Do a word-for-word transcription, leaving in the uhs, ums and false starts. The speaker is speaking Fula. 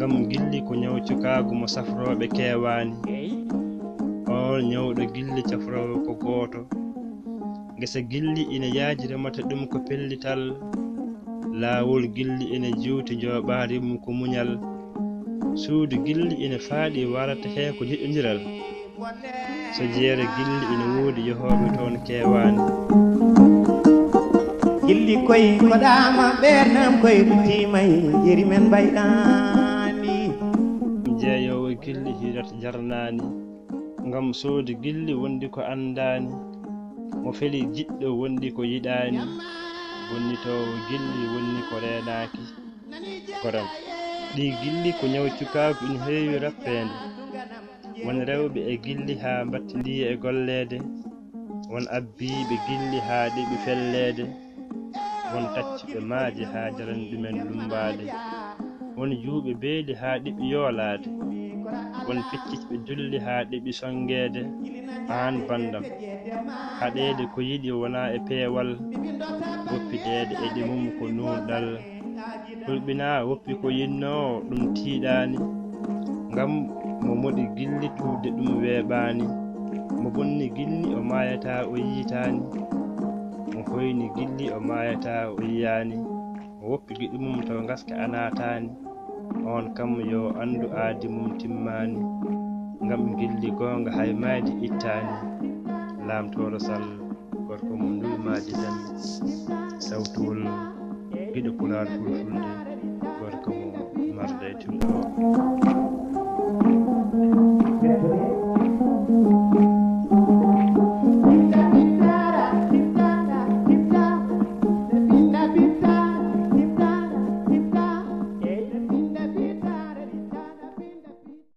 Ngam gilli ko ñaw cukaagu mo safrooɓe keewaani. Oon ñawɗo gilli cafroowo ko gooto. Ngesa gilli ina yaaji remata ɗum ko pellital. Laawol gilli ina juuti njooɓaari mum ko muñal. Suudu gilli ina faaɗi warata heen ko jiɗondiral. So jeere gilli ina woodi yahooɓe toon keewaani. Gilli koy koɗaama ɓeernam koy ruttiima e jeri men mbayɗaani. Jeeyoowo gilli hirat jarnaani. Ngam soodi gilli wondi ko anndaani. Mo feli jiɗɗo wondi ko yiɗaani. Bonnitoowo gilli wonni ko reenaaki. Goram. Ɗi gilli ko ñaw cukaagu ina heewi rappeende. Won rewɓe e gilli haa mbattindii e golleede. Won abbiiɓe gilli haa ɗeɓi felleede. Won taccuɓe maaje haa jarani ɗumen lummbaade. Won juuɓe beeli haa ɗeɓi yoolaade. Won peccitɓe dulli haa ɗeɓi sonngeede. Aan banndam, haɗeede ko yiɗi wonaa e peewal. Woppideede e ɗimum ko nuunɗal. Hulɓinaa woppi ko yinnoo ɗum tiiɗaani. Ngam mo moɗi gilli tuude ɗum weeɓaani. Mo bonni gilli o maayataa o yiytaani. Mo hoyni gilli o maayataa o yiyaani. Mo woppi giɗo mum taw ngaska a naataani. Oon kam yo anndu aadi mum timmaani. Ngam gilli goonga hay maayde ittaani. Laamtooɗo Sall gorko mum ndulmaadi dami. Sawtuwol giɗo pulaar fulfulde gorko mum marde timɗo.